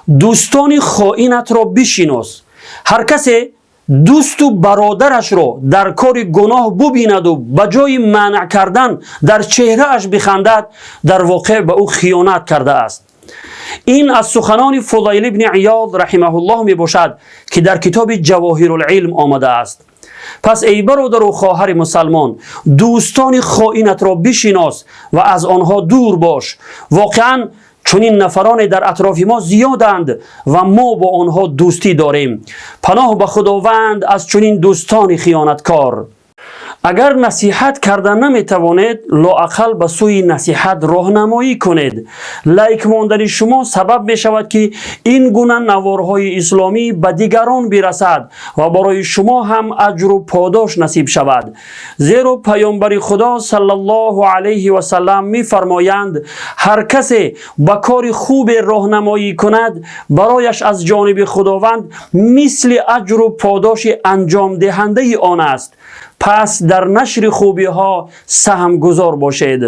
Дӯстони хоинатро бишинос. Ҳар касе дӯсту бародарашро дар кори гуноҳ бубинаду ба ҷои манъ кардан дар чеҳрааш бихандад, дар воқеъ ба ӯ хиёнат кардааст. Ин аз суханони Фузайл ибни Иёд раҳимаҳуллоҳ мебошад, ки дар китоби Ҷавоҳирулилм омадааст. Пас эй бародару хоҳари мусалмон, дӯстони хоинатро бишинос ва аз онҳо дур бош. Воқеан, чунин нафароне дар атрофи мо зиёданд ва мо бо онҳо дӯстӣ дорем. Паноҳ ба Худованд аз чунин дӯстони хиёнаткор. Агар насиҳат карда наметавонед, лоақал ба сӯи насиҳат роҳнамоӣ кунед. Лайк мондани шумо сабаб мешавад, ки ин гуна наворҳои исломӣ ба дигарон бирасад ва барои шумо ҳам аҷру подош насиб шавад. Зеро Паёмбари Худо саллаллоҳу алайҳи васаллам мефармоянд: «Ҳар касе ба кори хубе роҳнамоӣ кунад, барояш аз ҷониби Худованд мисли аҷру подоши анҷомдиҳандаи он аст». Пас дар нашри хубиҳо саҳмгузор бошед.